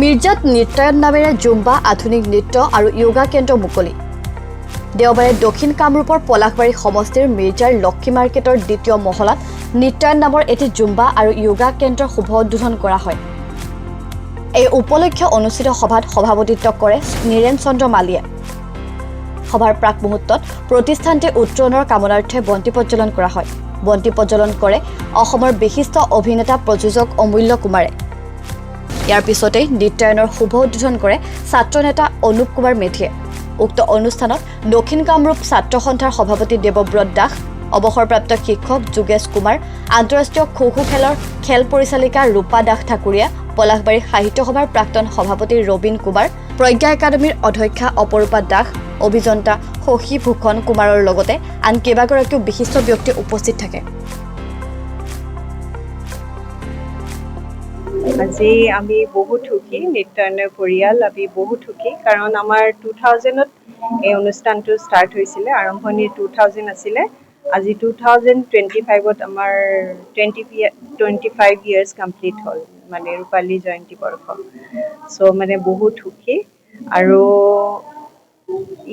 মিৰ্জাত নৃত্যায়ন নামেৰে জুম্বা, আধুনিক নৃত্য আৰু য়োগা কেন্দ্ৰ মুকলি। দেওবাৰে দক্ষিণ কামৰূপৰ পলাশবাৰী সমষ্টিৰ মিৰ্জাৰ লক্ষী মাৰ্কেটৰ দ্বিতীয় মহলাত নৃত্যায়ন নামৰ এটি জুম্বা আৰু য়োগা কেন্দ্ৰৰ শুভ উদ্বোধন কৰা হয়। এই উপলক্ষে অনুষ্ঠিত সভাত সভাপতিত্ব কৰে নীৰেন চন্দ্ৰ মালিয়ে। সভাৰ প্ৰাক মুহূৰ্তত প্ৰতিষ্ঠানটিৰ উত্তৰণৰ কামনাৰ্থে বন্তি প্ৰজ্বলন কৰা হয়। বন্তি প্ৰজ্বলন কৰে অসমৰ বিশিষ্ট অভিনেতা, প্ৰযোজক অমূল্য কুমাৰে। ইয়াৰ পিছতেই নৃত্যায়নৰ শুভ উদ্বোধন কৰে ছাত্ৰ নেতা অনুপ কুমাৰ মেধিয়ে। উক্ত অনুষ্ঠানত দক্ষিণ কামৰূপ ছাত্ৰ সন্থাৰ সভাপতি দেৱব্ৰত দাস, অৱসৰপ্ৰাপ্ত শিক্ষক যোগেশ কুমাৰ, আন্তঃৰাষ্ট্ৰীয় খো খো খেলৰ খেল পৰিচালিকা ৰূপা দাস ঠাকুৰীয়া, পলাশবাৰী সাহিত্য সভাৰ প্ৰাক্তন সভাপতি ৰবীন কুমাৰ, প্ৰজ্ঞা একাডেমীৰ অধ্যক্ষা অপৰূপা দাস, অভিযন্তা শশী ভূষণ কুমাৰৰ লগতে আন কেইবাগৰাকীও বিশিষ্ট ব্যক্তি উপস্থিত থাকে। আজি আমি বহুত সুখী। নৃত্যায়নৰ পৰিয়াল আমি বহুত সুখী, কাৰণ আমাৰ 2000ত এই অনুষ্ঠানটো ষ্টাৰ্ট হৈছিলে। আৰম্ভণি 2000 আছিলে। আজি 2025ত আমাৰ 25 years complete হ'ল, মানে ৰূপালী জয়ন্তী বৰ্ষ। চ' মানে বহুত সুখী আৰু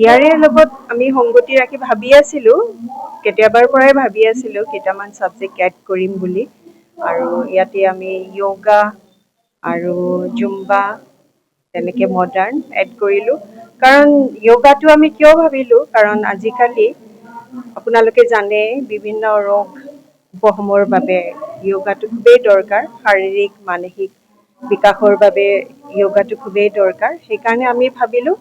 ইয়াৰে লগত আমি সংগতি ৰাখি ভাবি আছিলোঁ, কেতিয়াবাৰ পৰাই ভাবি আছিলোঁ কেইটামান ছাবজেক্ট এড কৰিম বুলি। আৰু ইয়াতে আমি য়োগা আৰু জুম্বা, তেনেকে মডাৰ্ণ এড কৰিলোঁ। কাৰণ য়োগাটো আমি কিয় ভাবিলোঁ? কাৰণ আজিকালি আপোনালোকে জানে, বিভিন্ন ৰোগ উপশমৰ বাবে য়োগাটো খুবেই দৰকাৰ। শাৰীৰিক, মানসিক বিকাশৰ বাবে য়োগাটো খুবেই দৰকাৰ। সেইকাৰণে আমি ভাবিলোঁ,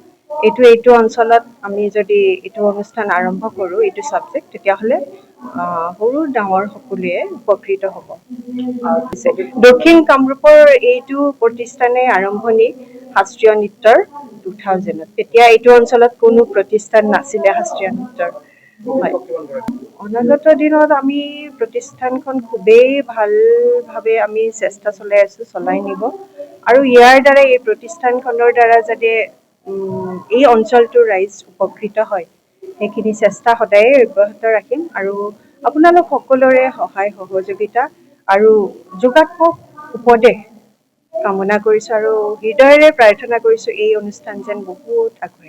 এইটো অঞ্চলত আমি যদি এইটো অনুষ্ঠান আৰম্ভ কৰোঁ, এইটো ছাবজেক্ট, তেতিয়াহ'লে সৰু ডাঙৰ সকলোৱে উপকৃত হ'ব। দক্ষিণ কামৰূপৰ এইটো প্ৰতিষ্ঠানে আৰম্ভণি শাস্ত্ৰীয় নৃত্যৰ 2000ত। তেতিয়া এইটো অঞ্চলত কোনো প্ৰতিষ্ঠান নাছিলে শাস্ত্ৰীয় নৃত্যৰ। হয়, অনাগত দিনত আমি প্ৰতিষ্ঠানখন খুবেই ভালভাৱে আমি চেষ্টা চলাই আছোঁ, চলাই নিব। আৰু ইয়াৰ দ্বাৰা, এই প্ৰতিষ্ঠানখনৰ দ্বাৰা যাতে এই অঞ্চলটোৰ ৰাইজ উপকৃত হয়, সেইখিনি চেষ্টা সদায়ে অব্যাহত ৰাখিম। আৰু আপোনালোক সকলোৰে সহায় সহযোগিতা আৰু যোগাত্মক উপদেশ কামনা কৰিছোঁ আৰু হৃদয়েৰে প্ৰাৰ্থনা কৰিছোঁ, এই অনুষ্ঠান যেন বহুত আগুৱাই